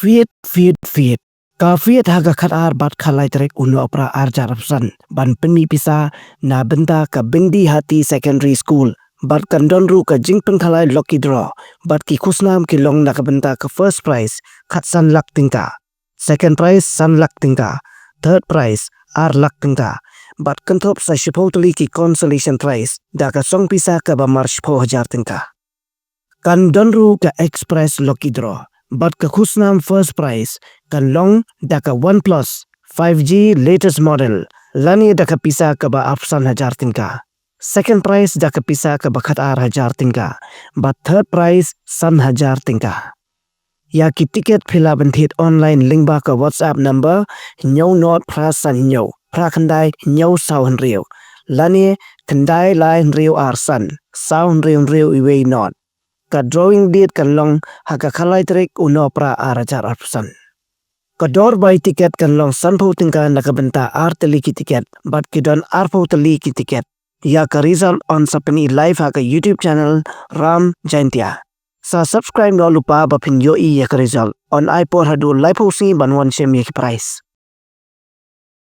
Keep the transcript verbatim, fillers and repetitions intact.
Fiat, fiat, fiat. Ka fiat ha ka khatar bad khatlai tarik u Nohprah arhajar arphew san ban pynmih pisa na bynta ka Bindihati Secondary School. Bad kan don ruh ka jingpynkhalai lucky draw. Bad ki khusnam ki long na ka bynta ka first prize khatsan lak tyngka, second prize san lak tyngka, third prize ar lak tyngka. Bad kynthup sa shiphew tylli ki consolation prize da ka song pisa kaba mar shiphew hajar tyngka. Kan don ruh ka express lucky draw. Bad ka khusnam first prize kan long da ka OnePlus five G latest model, lane da ka pisa kaba arphew san hajar tyngka. Second prize da ka pisa kaba khatar hajar tyngka. Bad third prize san hajar tyngka. Ïa ki tiket phi lah ban thied online lyngba ka WhatsApp number hynñiew nod phra san hynñiew phra khyndai hynñiew saw hynriew, lane khyndai lai hynriew ar san saw hynriew hynriew iwei nod. Ka drawing date kan long ha ka khatlai tarik u Nohprah arhajar arphew san. Ka dor bai tiket kan long sanphew tyngka na ka bynta ar tylli ki tiket, bad ki don arphew tylli ki tiket. Ïa ka result yn sa pyni live ha ka YouTube channel Ram Jaintia. Sa subscribe noh lypa ba phin ïohi ïa ka result. Yn ai por haduh laiphew sngi ban wan shem ïa ki prize.